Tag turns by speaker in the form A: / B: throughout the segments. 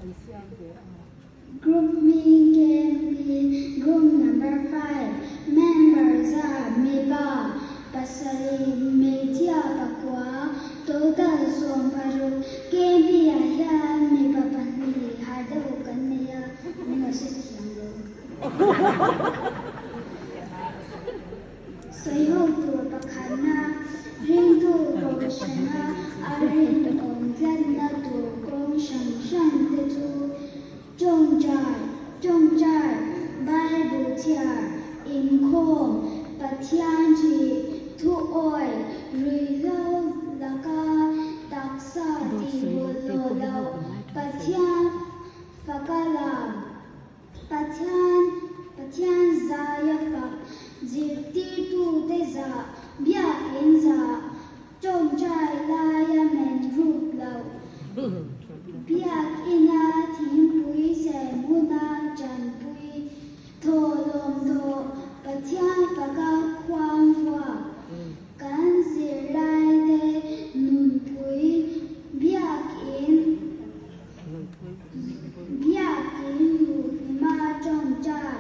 A: Group hming KMP Group number 5 Member za mipa pasarih hmeichhia pakua total 16 KMP ah hian mipa pahnih har deuh kan nei a, min lo hre thiam lo. Sawiho tur pakhatna ringtu kohhrana a rinawm tlatna tur kawng hrang hrang te chu tawngtai, tawngtai, Bible chhiar, inkhawm, Pathian ṭih, thuawi, ruihhlo laka taksa tihbawlhlawh loh, Pathian faka lam, Pathian, Pathian zaia fak, zirtirtute zah, biakin zah, tawngtai laia men rup loh, biakina thingpui sem huna tanpui, thawhlawm thawh, Pathian faka khuang vuak, kan zirlaite nunpui, biakin, Biakin luhlima tawngtai,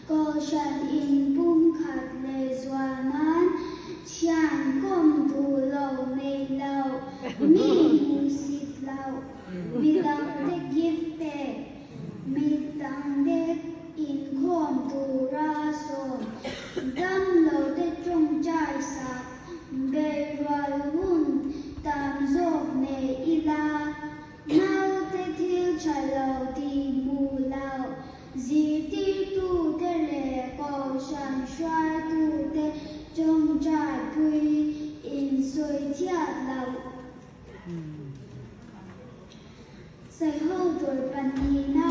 A: Kohhran inpumkhat leh zual nan thian kawm duh lo neih loh, mi hmuhsit loh, midangte gift pek, midangte inkhawm tura sawm, damlote tawngtai sak, beirual hun tam zawk nei ila. Naute thil tha lo tih hmuh loh, zirtirtute leh kohhran hruaitute tawngtaipui insawi chhiat loh. Sawiho tur pahnihna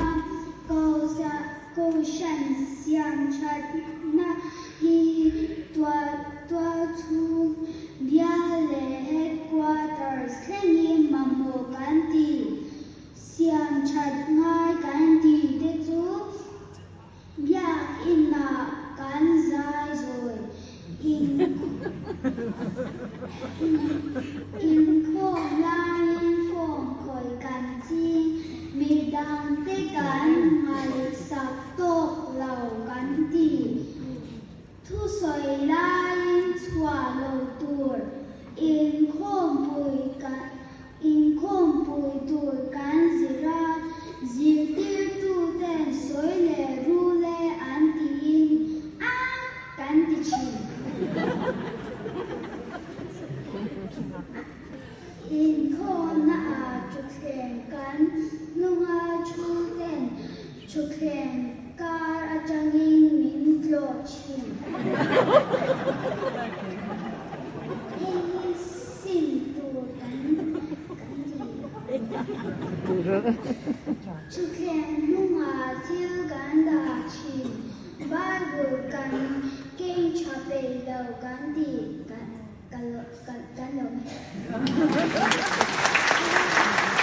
A: kohhran siam thatna hi tualchhung bial leh headquarters thlengin mamawh kan ti. Siam that ngai kan tih te chu biakinah kan zai zawi inkhawm laiin phone khawih kan ching, midangte kan ngaihsak tawk lo kan ti. Thusawi laiin chhuah lo tur inkhawmpui tur kan zir a, zirtirtuten sawi leh rule an tiin a kan ti thin. Inkhawmnaah thutthleng kan hnunga thu ten thutthleng kar atangin min tlawh thin. Hei hi sim tur kan kan ti. Thutthleng hnungah thil kan dah thin. Bible kan keng tha peih lo kan ti. Kan lawm e.